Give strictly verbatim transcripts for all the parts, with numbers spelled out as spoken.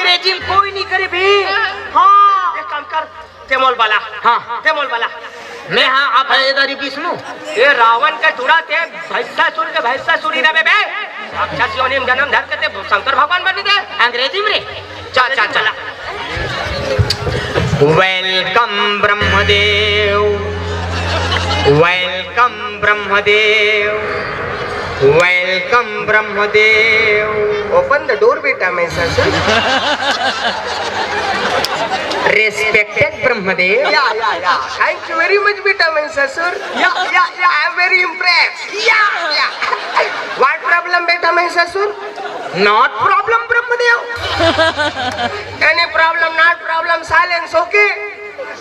अंग्रेजी में कोई नहीं करे बे। हाँ। एक काम कर, ते मोल बला। हाँ। ते मोल बला। मैं हाँ, अब है इधर ही विष्णु। ये रावण के टुरा ते भैंसासुर के भैंसासुरी रहे बे। राक्षस योनि में जन्म धर के ते शंकर भगवान बन दे। अंग्रेजी में रे। चल, चल, चल। Welcome Brahmadev, welcome Brahmadev, welcome Brahmadev. Open the door, बेटा, मैं ससुर। Respected Brahmadev. Yeah, yeah, yeah. Thank you very much, बेटा, मैं ससुर। Yeah, yeah, yeah, I am very impressed। Yeah, yeah. What problem, बेटा, मैं ससुर? Not problem, Brahmadev. Any problem, not problem, silence, okay?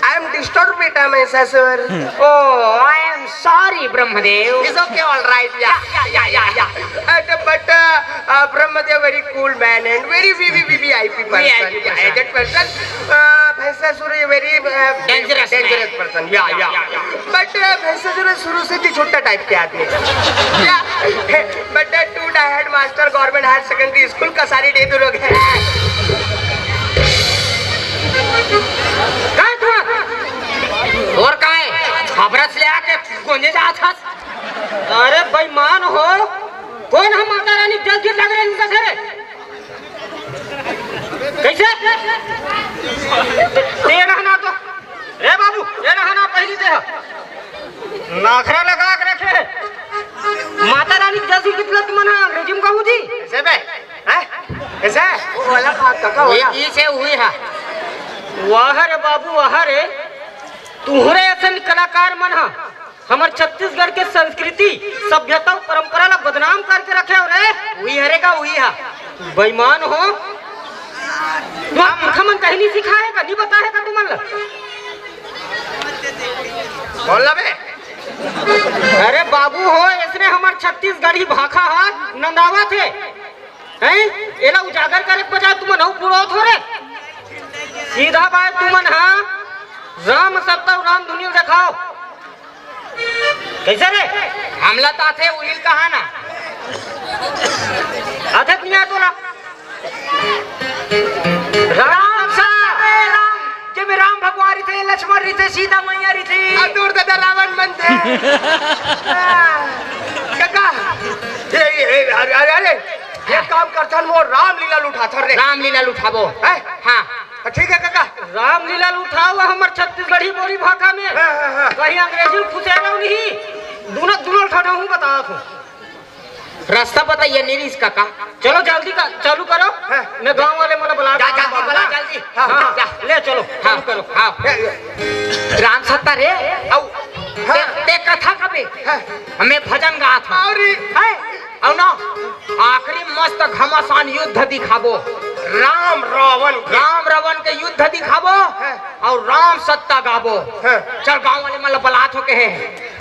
I am disturbed, बेटा, मैं ससुर। Oh, I am sorry, Brahmadev. It's okay, all right, yeah, yeah, yeah, yeah, yeah. Uh, but, uh, uh, Brahmadev very cool man and very V V V V I P person. V I P person. Yeah, aged person. Uh, Bhainsasur very, uh, dangerous dangerous man. Person. Yeah, yeah, yeah, yeah. But, uh, Bhainsasur शुरू से ही छोटा type के आदमी। Yeah. But, uh, two headmaster government higher secondary school Kasari day Durg है। काय तू? और काय? खबरस ले आके गोंजे जात हस। अरे बेईमान हो, कोन ह माता रानी के जस गीत लग रहे इनका से? कैसे? ते रहना तो, रे बाबू, ये रहना पहली ते ह। नखरा लगा के रखे। माता रानी के जस गीत लग मन ह अंग्रेजी में कहू जी। कैसे बे? हैं? कैसे? वो वाला कहा, काका वाला। ये, ये से हुई है। वाह रे बाबू, वाह रे। तुहरे असन कलाकार मन ह हमर छत्तीसगढ़ के संस्कृति, सभ्यता अउ परंपरा ला बदनाम करके रखे हो रे। उही हरे का, उही हा। बेईमान हो। तुमन कहीं नहीं सिखाए का, नहीं बताए का तुमन ला? बोल ना बे। अरे बाबू हो, इसने हमर छत्तीसगढ़ी भाखा हा नंदावत हे। हैं? एला उजागर करे के बजाय तुमन अउ बुड़ावत हो रे। सीधा बात तुमन हा राम सत्ता अउ राम धुनी ल देखाव। कैसे रे? हमला त आथे, उही ल कहा ना। आथे त नहीं आय तोला। राम सत्ता, राम, जेमे राम भगवान रहिथे, लक्ष्मण रहिथे, सीता मैया रहिथे। आ, दूर ददा रावण मन थे। काका, ए, ए, ए, अरे, अरे, अरे, एक काम करथन, वो रामलीला ल उठाथन रे। रामलीला ल उठाबो। हैं? हाँ। ठीक है काका। रामलीला ल उठाओ हमर छत्तीसगढ़ी बोली भाखा में। हाँ, हाँ, हाँ। कहीं अंग्रेजी ल खुसेरो नहीं। दुनो, दुनो ठठा हूँ बता तू। रास्ता बताइए, नहीं इसका का। चलो जल्दी का, चालू करो। हाँ। मैं गांव वाले मन ला बुला जा, जल्दी बुला, जल्दी। हाँ, हाँ, हाँ। जा। ले चलो, हाँ, चालू करो। हाँ। ए, ए। राम सत्ता रे, आओ। हाँ। ते, ते कथा कबे? हाँ। मैं भजन गात हूँ। अउ रे। हैं? अउ ना, आखिरी मस्त घमासान युद्ध दिखाबो। राम रावण के। राम रावण के युद्ध दिखाबो। हाँ। अउ राम सत्ता गाबो। हाँ। चल, गांव वाले मन ला बलात हो के हे।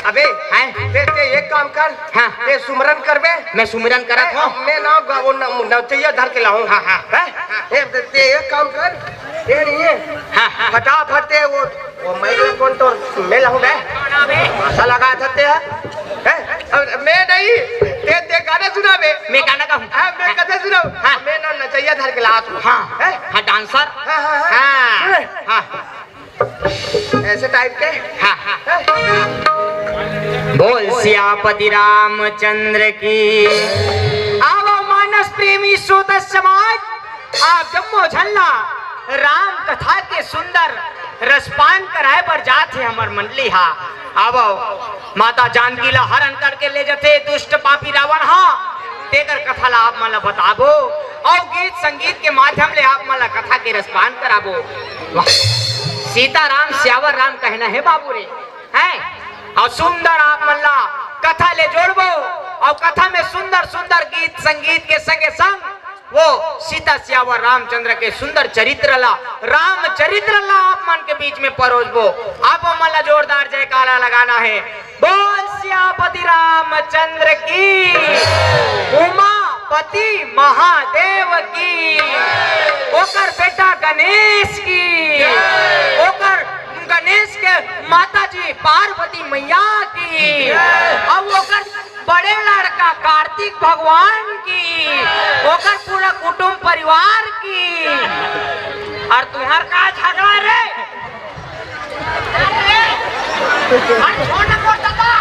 अबे, हैं? ते, ते एक काम कर। हाँ। ते सुमरन करबे। मैं सुमरन करत हूँ। मैं ना गा-, वो न-, नचैया धर के लाऊं। हाँ, हाँ। हैं? ए, ते, ते एक काम कर। ये नहीं है। हाँ, हाँ। फटाफट ते वो, वो मैं तो कौन तो मैं लाऊं बे? भाषा लगा सकते हैं। हैं? अब मैं नहीं, ते, ते गाना सुना बे। मैं गाना गाऊं? हाँ, मैं कथा सुनाऊं। हाँ। मैं ना नचैया धर के लात हूँ। हाँ। हैं? हाँ, dancer। हाँ, हाँ, हाँ। हाँ। हाँ। ऐसे type के? हाँ, हाँ। हैं? बोल सियापति रामचंद्र की। आवो मानस प्रेमी श्रोता समाज, आप जम्मो झन ला राम कथा के सुंदर रसपान कराए बर जात हे हमर मंडली हा। आवो, माता जानकी ला हरण करके ले जथे दुष्ट पापी रावण हा, तेकर कथा ला आप मन ला बताबो अउ गीत संगीत के माध्यम ले आप मन ला कथा के रसपान कराबो। वाह, सीताराम सियावर राम कहना हे बाबू रे, हैं? अउ सुंदर आप मन ला कथा ले जोड़बो अउ कथा में सुंदर सुंदर गीत संगीत के संगे संग वो सीता सियावर रामचंद्र के सुंदर चरित्र ला, रामचरित्र ला आप मन के बीच में परोसबो। आप मन ला जोरदार जयकारा लगाना हे। बोल सियापति रामचंद्र की, उमापति महादेव की, ओकर बेटा गणेश की, ओकर गणेश के माता जी पार्वती मैया की, अउ ओकर बड़े लड़का कार्तिक भगवान की। ओकर पूरा कुटुम परिवार की। अउ तुंहर का झगड़ा रे? अरे छोड़ ना मोर दादा।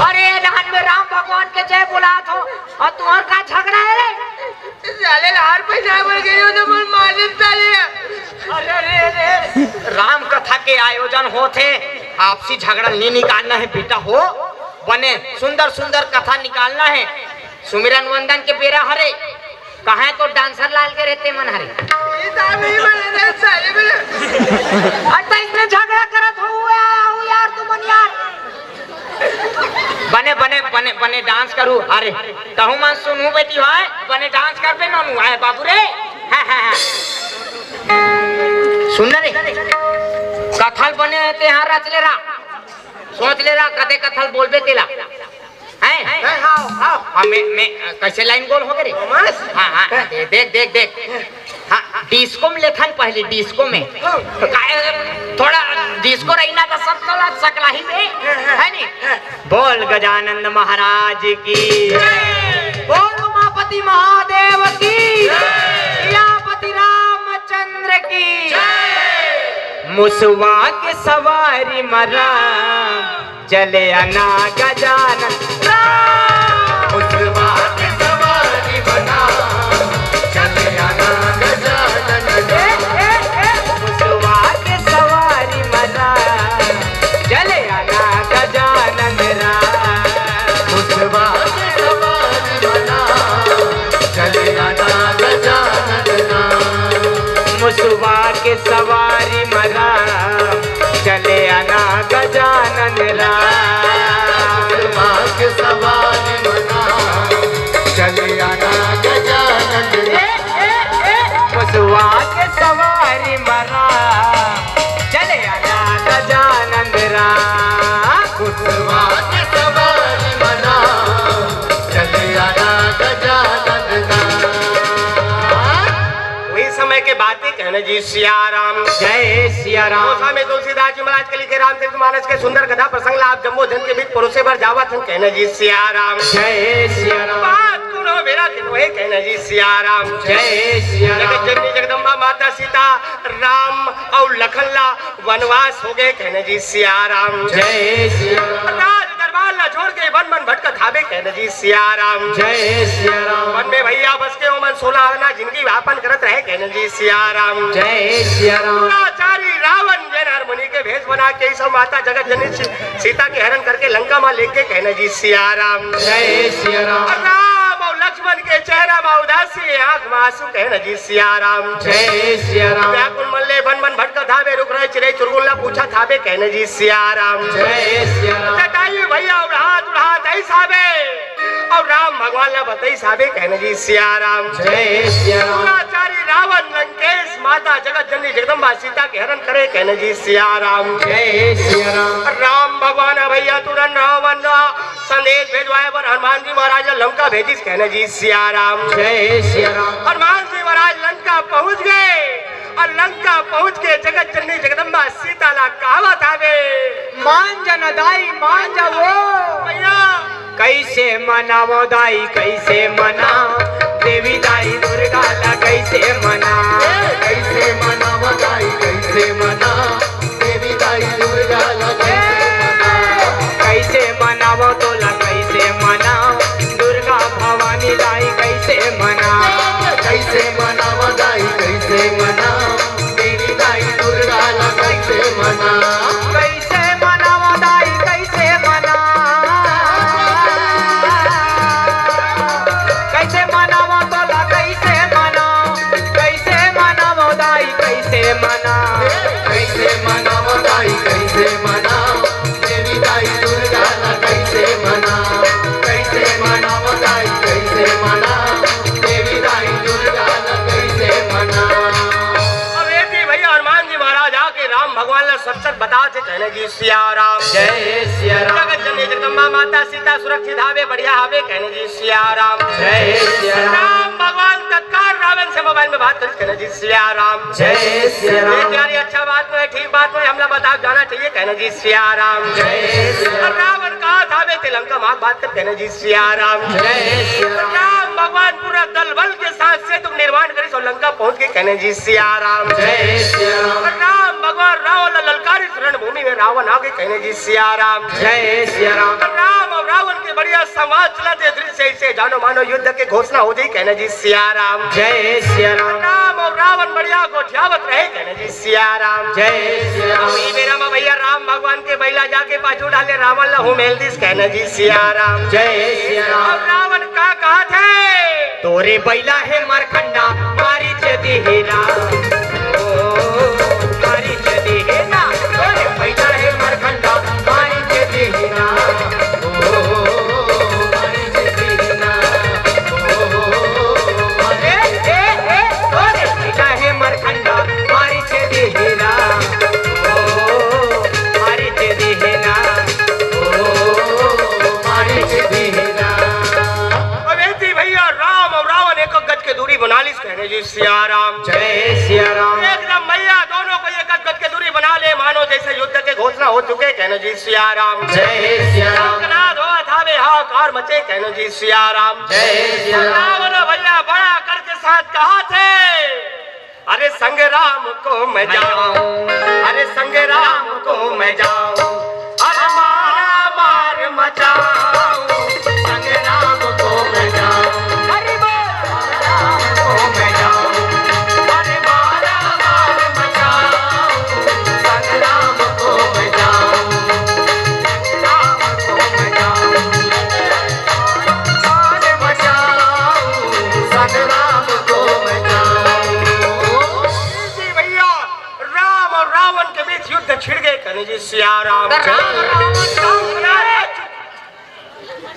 अरे धान में राम भगवान के जय बोलात हों अउ तुंहर का झगड़ा हे रे? साले ला हार पहिनाय बर गे हों त मोर मालिक साले। अरे रे रे, राम कथा के आयोजन होत हे, आपसी झगड़ा नइ निकालना हे बेटा हो, बने सुंदर सुंदर कथा निकालना हे। सुमिरन वंदन के बेरा हरे, कहाँ तो डांसर लाल के रहते मन हरे। ये तो नहीं बने रे साले बने। अरे त इसने झगड़ा करत हों यार, तू मन यार। बने बने बने बने डांस करू। अरे तहूं मन सुनहू बेटी भाई, बने डांस करबे नोनू आय बाबू रे। हाँ, हाँ, हाँ। सुन ना रे, कथा ल बने ते हाँ रच ले रहा, सोच ले रहा, कते कथा ल बोलबे तेला। हैं? हैं, हाँ, हाँ। हाँ, मैं, मैं, कैसे लाइन गोल हो गे रे? हाँ, हाँ, हाँ, दे-, देख, देख, देख। हाँ, डिस्को में लेथन पहले, डिस्को में। हाँ। काय, थोड़ा डिस्को रही ना तो सब थोड़ा सकलाही में, है नी? बोल गजानंद महाराज की। बोल उमापति महादेव की। सियापति रामचंद्र की। मुसवा के सवारी मरा चले आना गजानन राम। मुसवा के सवारी मना, चले आना गजानन राम। ए, ए, ए, मुसवा के सवारी मना, चले आना गजानन राम। मुसवा के सवारी मना, चले आना गजानन राम। मुसवा के सवारी मना, चले आना गजानन राम। मुसवा के सवारी मना, चले आना गजानन राम। ए, ए, ए, मुसवा के सवारी मना, चले आना गजानन राम। मुसवा के सवारी मना, चले आना गजानन राम। वही समय के बात हे, कहना जी सिया राम। जय सिया राम। गोसा में तुलसीदास जी महाराज के लिखे रामचरित मानस के सुंदर कथा प्रसंग ला आप जम्मो झन के बीच परोसे बर जावत हन, कहना जी सिया राम। जय सिया राम। बात कोनो बेरा के नोहे, कहना जी सिया राम। जय सिया राम। जगत जननी जगदम्बा माता सीता, राम अउ लखन ला वनवास हो गे, कहना जी सिया राम। जय सिया राम। राज दरबार ला छोड़ के वन मन भटकत हावे, कहना जी सिया राम। जय सिया राम। वन में भैया बस के ओमन सोलह आना जिनगी यापन करत रहे, कहना जी सिया राम। जय सिया राम। दुराचारी रावण जेन हर मुनि के भेष बना के सब माता जगत जननी सी-, सीता के हरण करके लंका मा लेके, कहना जी सिया राम। जय सिया राम। राम अउ लक्ष्मण के चेहरा मा उदासी, आंख मा आंसू, कहना जी सिया राम। जय सिया राम। व्याकुल मन ले वन वन भटकत हावे, रुख राई चिरई चुरगुन ला पूछत हावे, कहना जी सिया राम। जय सिया राम। जटायु भैया उड़ात उड़ात आइस हावे, अउ राम भगवान ला बताइस हावे, कहना जी सिया राम। जय सिया राम। दुराचारी रावण लंकेश माता जगत जननी जगदम्बा सीता के हरण करे, कहना जी सिया राम। जय सिया राम। राम भगवान ह भैया तुरंत रावण ला संदेश भेजवाय बर हनुमान जी महाराज ला लंका भेजिस, कहना जी सिया राम। जय सिया राम। हनुमान जी महाराज लंका पहुंच गे अउ लंका पहुंच के जगत जननी जगदम्बा सीता ला कहावत हावे, मान जा ना दाई, मान जा वो। भैया। कैसे मनावो दाई, कैसे मनावो देवी दाई दुर्गा ला, कैसे मनावो? कैसे मनावो दाई, कैसे मनावो देवी दाई दुर्गा ला, कैसे मनावो? कैसे मनावो तोला, कैसे मनावो दुर्गा भवानी दाई, कैसे मनावो? कैसे मनावो दाई, कैसे मनावो देवी दाई दुर्गा ला, कैसे मनावो? कैसे मनावो दाई, कैसे मनावो? कैसे मनावो तोला, कैसे मनावो? कैसे मनावो दाई, कैसे मनावो? कैसे मनावो दाई, कैसे मनावो? देवी दाई दुर्गा ला कैसे मनावो? कैसे मनावो दाई, कैसे मनावो? देवी दाई दुर्गा ला कैसे मनावो? अब ए जी भैया हनुमान जी महाराज आके राम भगवान ला सच सच बताथे, कहना जी सिया राम। जय सिया राम। जगत जननी जगदम्बा माता सीता सुरक्षित हावे, बढ़िया हावे, कहना जी सिया राम। जय सिया राम। राम भगवान तत्काल रावण से मोबाइल में बात करिस, कहना जी सिया राम। जय सिया राम। ए जी, अरे अच्छा बात नोहे, ठीक बात नोहे, हमला बताव जाना चाहिए, कहना जी सिया राम। जय सिया राम। रावण कहाथे तेला लंका माँ बात कर कहने जी सिया राम। जय सिया राम। राम भगवान पूरा दल बल के साथ सेतु निर्माण करिस अउ लंका पहुंच के कहने जी सिया राम। जय सिया राम। राम भगवान रावण ला ललकारिस रणभूमि में रावण आगे कहने जी सिया राम। जय सिया राम। राम अउ रावण के बढ़िया संवाद चलत हे, दृश्य ऐसे जानो मानो युद्ध के घोषणा हो जाई कहने जी सिया राम। जय सिया राम। राम अउ रावण बढ़िया गोठियावत रहे कहने जी सिया राम। जय सिया राम। अभी मेरा मा भैया राम भगवान के बैला जाके पाछू डाले रावण ला हुमेल दिस कहने जी सिया राम। जय सिया राम। अउ रावण का कहा थे? तोरे बैला हे मरखंडा मारी चेदी हीरा। ओ, मारी चेदी हीरा। तोरे बैला हे मरखंडा मारी चेदी हीरा। ओ, मारी चेदी हीरा। ओ, ए, ए, ए, तोरे बैला हे मरखंडा मारी चेदी हीरा। ओ, मारी चेदी हीरा। ओ, मारी चेदी हीरा। अबे जी भैया, राम अउ रावण एक गज के दूरी बना लिस कहने जी सिया राम। जय सिया राम। एकदम भैया, दोनों को एक गज के दूरी बना ले, मानो जैसे युद्ध के घोषणा हो चुके कहने जी सिया राम। जय सिया राम। शंखनाद होत हावे, हाहाकार मचे कहने जी सिया राम। जय सिया राम। रावण भैया बड़ा करके साथ कहा थे, अरे संग्राम को मैं जाऊं, अरे संग्राम को मैं जाऊं, अरे मारा मार मचाऊं, संग्राम को मैं जाऊं, अरे मारा मार मचाऊं, अरे मारा मार मचाऊं, संग्राम को मैं जाऊं, संग्राम को मैं जाऊं। जी भैया, राम अउ रावण के बीच युद्ध छिड़ गे कहने जी सिया राम। तो राम रावण का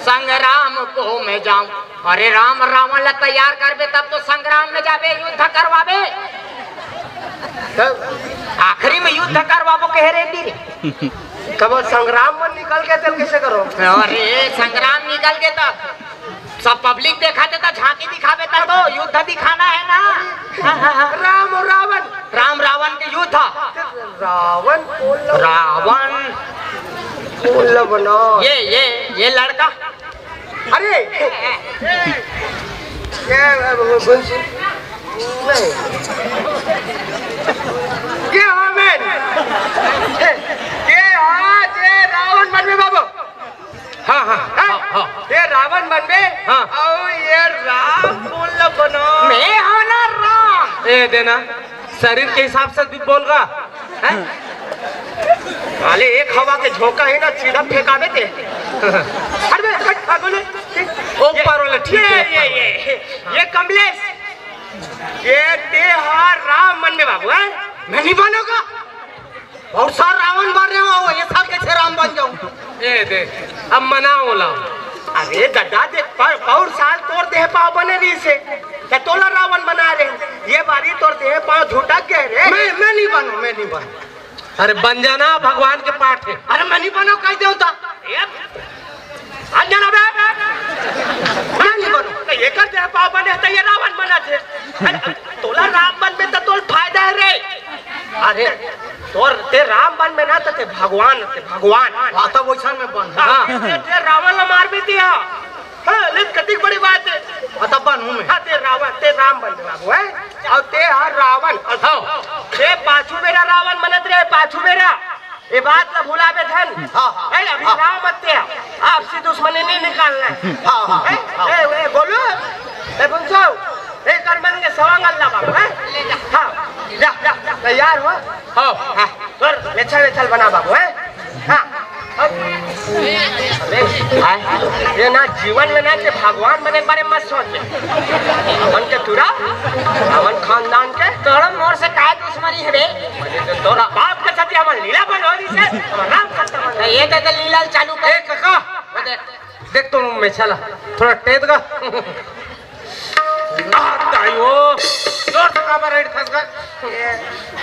संग्राम को मैं जाऊं। अरे राम, रावण ला तैयार करबे तब तो संग्राम में जाबे, युद्ध करवाबे। तब आखिरी में युद्ध करवाबो कहे रे रे। तब संग्राम में निकल के तब कैसे करो? अरे संग्राम निकल के तब सब पब्लिक देखा देता, झांकी दिखावे ता तो युद्ध दिखाना है ना। हाँ, हाँ, हाँ। राम अउ रावण। राम रावण के युद्ध। रावण बोल। रावण। बोल बना। ये, ये, ये लड़का। अरे। ये, वो, वो, नहीं। ये हाँ, मैं। ये हाँ, ये रावण बन में बाबू। हाँ, हाँ, हाँ, हाँ। ये रावण बन में। हाँ। अउ ये राम बोल बना। मैं हाँ ना राम। ए देना, शरीर के हिसाब से भी बोल गा। हैं? साले एक हवा के झोंका है ना, सीधा फेंका देते। हट बे, हट, भागो ले। ओ ये, पार वाला ठीक ये, है। ये, ये, ये कमलेश, ये ते हा राम बन में बाबू, हैं? मैं नहीं बनूंगा। बहुत साल रावण बन रहे हो, ये साल कैसे राम बन जाऊं? ए दे, अब मना ओला। अरे ददा देख, पर, बहुत साल तोर देह पाव बने रही से, त तोला रावण बना रहे। ये बारी तोर देह पाव झुटक गए रे। मैं, मैं नहीं बनू, मैं नहीं बनू। अरे बन जाना, भगवान के पाठ है। अरे मैं नहीं बनू, कह देता। ए, बन जाना बे। मैं नहीं बनू। तो ये कर दे, पाव बने त ये रावण बना थे। अरे, तोला राम बन में त तोल फायदा है रे। अरे, तोर ते राम बन में ना, त ते भगवान, ते भगवान। हाँ, तब वैसा में बन। हाँ, हाँ। ते, ते रावण ला मार भी दिया। हाँ, ले कतिक बड़ी बात है। हाँ, तब बनू मैं। हाँ, ते रावण, ते राम बन में बाबू, हैं? अउ ते हा रावण। हाँ। ते पाछू बेरा रावण बनत रहे, पाछू बेरा। ये बात ला भुलाबे धन। हाँ, हाँ। है, अभी हाँ। राम हत्या, आपसी दुश्मनी नहीं निकालना है। हाँ, हाँ, हैं? हाँ। ए, ए, गोलू, ए, बुंसो, ए, कर मन के सवांग अल्लाह बाबू, हैं? हाँ, जा, जा, तैयार हो? हाँ। हाँ, तोर मेछल, मेछल बना बाबू, हैं? हाँ। अब, अबे, हाँ, ये ना जीवन में ना के भगवान बने के बारे में मत सोच। अपन के तुरा, अपन खानदान के। तोर मोर से काय दुश्मनी है बे? अरे तो तोरा बाप के साथ हमर लीला बन हो रही से, हमर राम खत्म हो तो ये तो, तो लीला चालू कर। ए काका, वो देख। देख तो मैं चला, थोड़ा टेद का। आ, ताई हो, जोर से काबर रेड खस का? ए,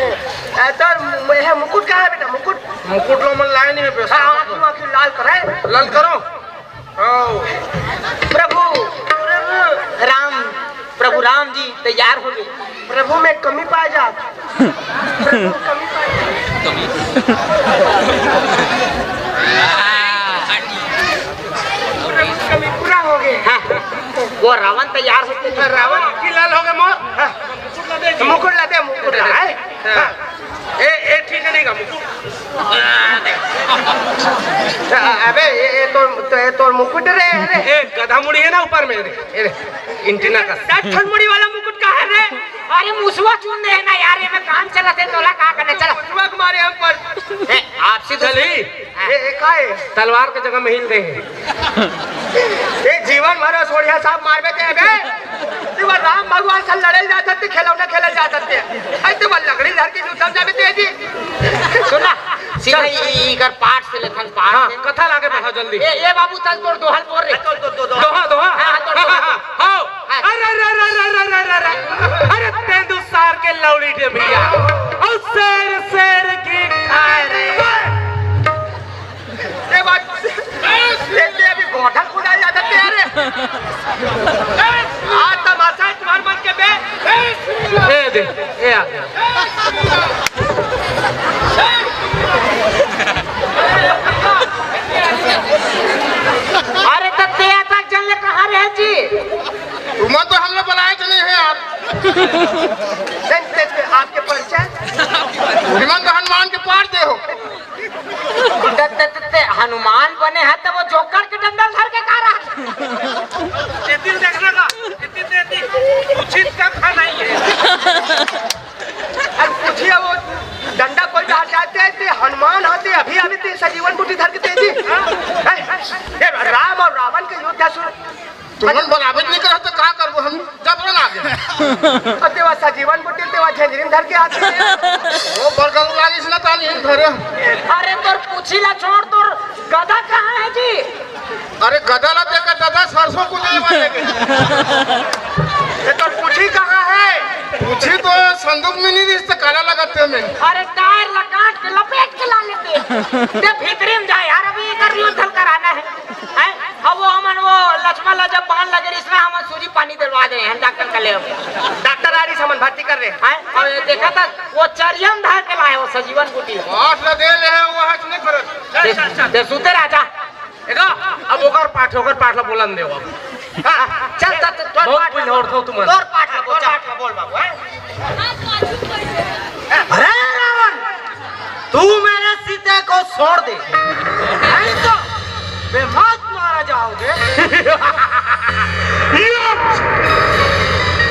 ए, तो मु-, ये मुकुट कहाँ है बेटा, मुकुट? मुकुट लो मन लाए नहीं मैं पैसा। हाँ, आँखी, आँखी लाल करे। लाल करो। आओ। प्रभु, प्रभु राम, प्रभु राम जी तैयार हो गए। प्रभु में कमी पाए जात। प्रभु कमी पाए जात। कमी। वो रावण तैयार होते हैं। रावण की लाल हो गए मोर। हाँ। मुकुट ला दे, मुकुट ला, हैं? हाँ। ए, ए, ठीक है, नहीं का मुकुट। अबे, ये, ये तो, तो, ये तो मुकुट रे, अरे। ए, गधा मुड़ी है ना ऊपर में, रे, ये रे, एंटीना का। दस ठन मुड़ी वाला मुकुट का है रे? अरे, मुसवा चुन दे ना यार, ये में काम चला थे, तोला का करना, चला। मुसवा के मारे हम पर। ए, आपसी तो चल ही। ए, ए, का है? तलवार के जगह में हिल दे। ए, जीवन भर सोड़िया साहब मारबे ते बे। ते बर राम भगवान से लड़े जात हते, खिलौना खेले जात हते। ऐ ते बर लकड़ी धर के जूता जाबे ते जी। सुन ना, सीधा चल। ई, ई कर पाठ से लेथन, पाठ हाँ, से। कथा लागे पढ़ा जल्दी। ए, ए बाबू, तल तोर दोहल बोल रे। दोहा, दोहा। हाँ, हाँ, तोर दोहा। हाँ। अरे, अरे, अरे, अरे, तेंदू सार के लौड़ी डे भैया। और शेर, शेर की खाए रे। ये बात, ये, ये अभी गोठन कुदाए जात हते, अरे। आज तमाशा है तुम्हारे मन के बे। ए दे, ए आ। अरे, तो ते आता जन ले कहाँ रहे जी? तुमन तो हमला बुलाए तो नहीं है यार। नहीं, नहीं, आपके परिचय? तुमन तो हनुमान के पार दे हो। ते, ते, ते, ते हनुमान बने है तो वो जोकर के डंडल धर के का रहा? ये दिल देखना का, ये दिल दे दी। उचित का खाना ही है। अरे पूछिए, वो डंडा कोई डाल जाते हैं, ते हनुमान आते अभी, अभी ते सजीवन बूटी धर के दे दी। हैं? ये राम और रावण के युद्ध है, सुन। तुमन बराबर नहीं करत तो का करबो हम? जबरन आ गए। अरे तेवा सजीवन बूटी, तेवा झंझरी में धर के आते हैं। वो बरगद लागिस ना, तानी हम धरे। अरे तोर पूछी ला छोड़, तोर गधा कहाँ है जी? अरे गधा ला देकर दादा सरसों को दे मारे के। ये तोर पूछी कहाँ है? पूछी तो संदूक में नहीं, रिश्ते काला लगाते में। अरे टायर ला काट के लपेट के ला लेते। ते भीतरी में जाए यार, अभी इधर युद्ध कराना है। हैं? अब वो हमन वो लक्ष्मण ला जब बाण लगे रहिस ना, हमन सूजी पानी दिलवा दे हैं डॉक्टर का ले। डॉक्टर आ रही, हमन भर्ती कर रहे हैं। हैं? और ये देखा था, वो चरियम धार के लाए, वो सजीवन बूटी। पाठ ला दे ले है, वो हट नहीं करत। दे, दे सूते राजा। देखो, अब ओकर पाठ, ओकर पाठ ला बोलन दे अब। हाँ, चल, चल, चल, तोर बहुत पाठ ला बोल। तोर पाठ ला बोल, तोर पाठ ला बोल बाबू, हैं? अरे रावण, तू मेरे सीते को छोड़ दे, नहीं तो मैं मौत मारा जाओगे।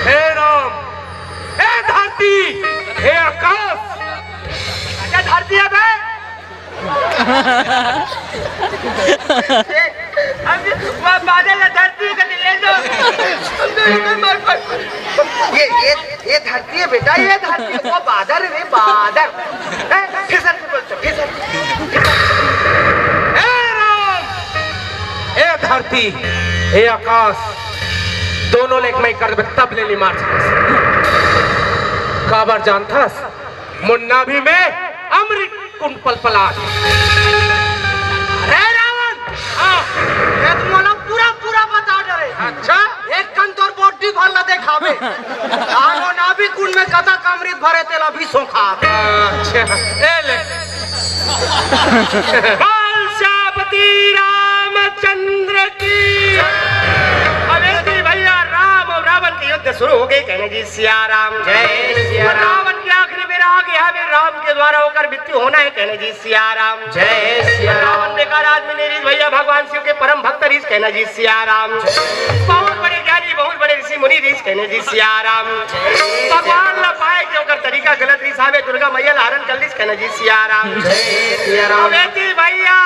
हे राम, हे धरती, हे आकाश। अच्छा, धरती है बे? अभी वो बादल है, धरती को ले लो। ये, ये, ये धरती है बेटा, ये धरती है, वो बादल है, बादल। हैं? फिसर के बोल, फिसर। हे राम, हे धरती, हे आकाश, दोनों ले एक मई कर देबे, तब ले नी मार सकस। काबर जानथस? मोर नाभि में अमृत कुंड पलपलात हे। अरे रावण! हाँ। ये तो मोला पूरा, पूरा बता डरे। अच्छा? एक कन तोर body भर ला देखाबे। आनो नाभि कुंड में कतक अमृत भरे तेला भी सोखा। अच्छा। ए ले। बोल सियापति रामचंद्र की। अबे जी भैया, राम और रावण के युद्ध शुरू हो गए, कहने जी सिया राम। जय सिया राम। रावण के आखिरी बेरा आ गया, अभी राम के द्वारा होकर मृत्यु होना है, कहने जी सिया राम। जय सिया राम। रावण बेकार आदमी नहीं रहिस भैया, भगवान शिव के परम भक्त रहिस, कहने जी सिया राम। बहुत बड़े ज्ञानी, बहुत बड़े ऋषि मुनि रहिस, कहने जी सिया राम। भगवान ला पाए के ओकर तरीका गलत रहिस, सावे दुर्गा मैया ला हरण कर लिस, कहने जी सिया राम। जय सिया राम। अबे जी भैया,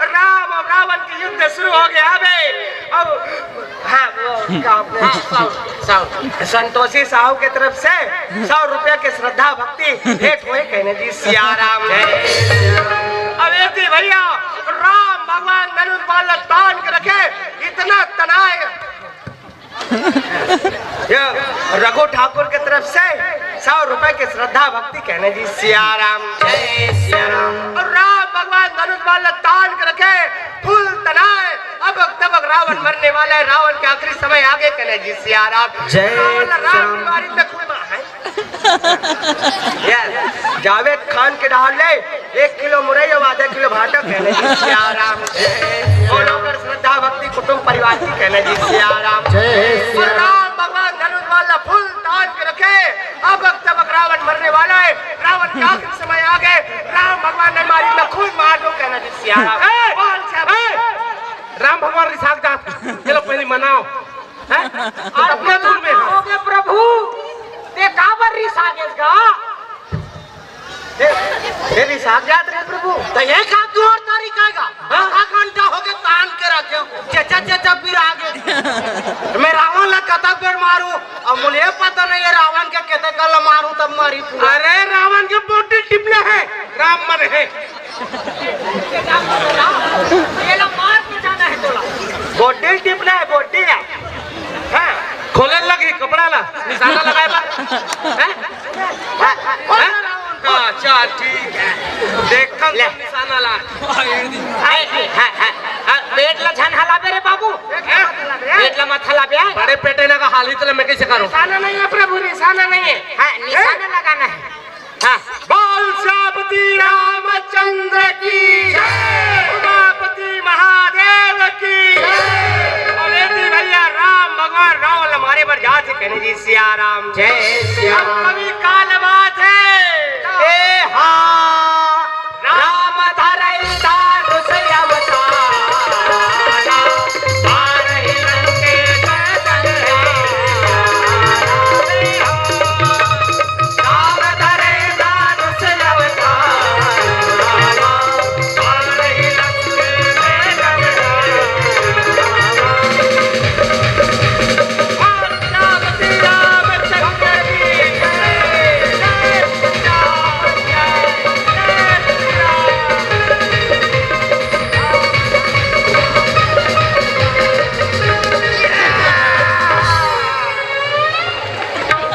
राम और रावण के युद्ध शुरू हो गया। अबे अब हाँ, वो, क्या, हाँ, सौ, सौ। संतोषी साहू के तरफ से सौ रुपया के श्रद्धा भक्ति भेंट हुए, कहने जी सिया राम। अबे जी भैया, राम भगवान धनुष बाण तान के रखे, इतना तनाए। ये रघु ठाकुर के तरफ से सौ रुपए के श्रद्धा भक्ति, कहने जी सिया राम। जय सिया राम। और राम भगवान धनुष बाण तान के रखे, फूल तनाए, अब तब रावण मरने वाला है, रावण के आखिरी समय आगे, कहने जी सिया राम। जय रावण राम राम। की बारी में खूब है। ये जावेद खान के डाल ले, एक किलो मुरई और आधा किलो भाटा, कहने जी सिया राम। बोलो कर श्रद्धा भक्ति कुटुंब परिवार की, कहने जी सिया राम। जय फूल तान के रखे। अब तब रावण मरने वाला है, रावण के आखिरी समय आ गए। राम भगवान ने मारी, मैं खुद मार दूं, कहना जी सिया राम। ए, बोल सिया। ए, राम भगवान रिसाल जात, चलो पहले मनाओ। हैं? और अपने धुन में। हो गए प्रभु, ते काबर रिसा गेस गा? ए, ए, रिसा जात रे प्रभु। तो ये का तू और तारी काएगा? हाँ? आधा घंटा हो गया तान के रखे हो। चचा, चचा, फिर आ गए। मैं रावण ला कतक बेर मारू, अब मुझे पता नहीं है रावण के कतक ला मारू तब मारी तू। अरे, रावण के बोटी टिपना है, राम मरे है। ये ला मार के जाना है तोला। बोटी टिपना है, बोटी ला। हाँ, खोले लगी कपड़ा ला, निशाना लगाए बा। हैं? हाँ, हाँ, हाँ, चल ठीक है। देखन ले। निशाना ला। हाय, हाय, हाय, हाय। हाँ, पेट ला झन हलाबे रे बाबू। हैं? पेट ला मत हलाबे, हैं? बड़े पेटे ना का हाल ही तो मैं कैसे करूँ? निशाना नहीं है प्रभु, निशाना नहीं है। हाँ, निशाना हैं? लगाना है। हाँ। बोल सियापति रामचंद्र की जय। उमापति महादेव की जय। अरे जी भैया, राम भगवान रावण मारे बर जात हे, कहने जी सिया राम। जय सिया राम। कवि का लमात है। ए हा। राम धरई दारुस अवतार।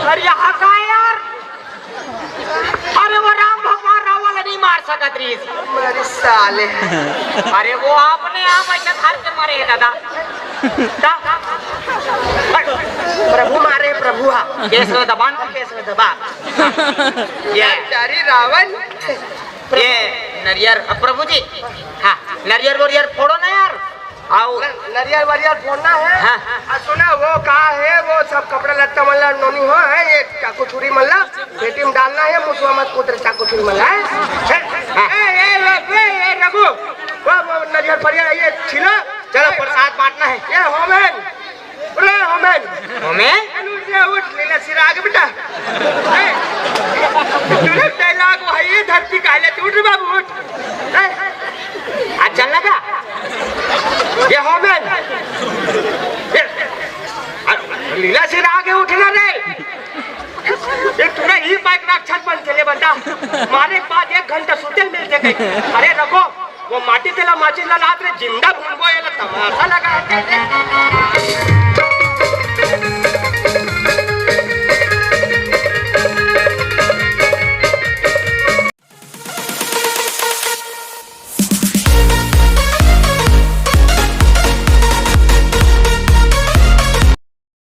अरे, यहाँ का है यार? अरे, वो राम भगवान रावण ला नहीं मार सकत रहीस। अरे साले। अरे, वो आपने आप ऐसा धर के मरे है दादा। ता-, प्रभु मारे, प्रभु हा। केस ला दबा ना, केस ला दबा। ये। चारी रावण। ये नरियर, अब प्रभु जी, हाँ, नरियर वरियर फोड़ो ना यार। आओ। न-, नरियर वरियर फोड़ना है। हाँ। आ, सुना, वो का है, वो सब कपड़ा लत्ता मन ला नोनी हो है, ये चाकू छुरी मन ला पेटी में डालना है, मुसवा मत कूत रे चाकू छुरी मन ला, हैं? हाँ। ए, ए, ए, ए, ए, रघु, वो, वो नरियर फरिया, ये छीलो। चलो, प्रसाद बांटना है। ये होमन, रे होमन। होमन? उठ रे, उठ, लीला सिरा आगे बेटा। ए, तेरे dialogue वही है, धरती काले, तू उठ रे बाबू, उठ। ए, आ चल लगा। ये होमन। ये, आ, लीला सिरा आगे उठना रे। ये पूरा ही बाइक राक्षस बन चले बता। मारे के बाद एक घंटा सुते मिलते कहीं। अरे रघु, वो माटी तेला माचिस ला लात रे, जिंदा भूनबो, ये ला तमाशा लगा है।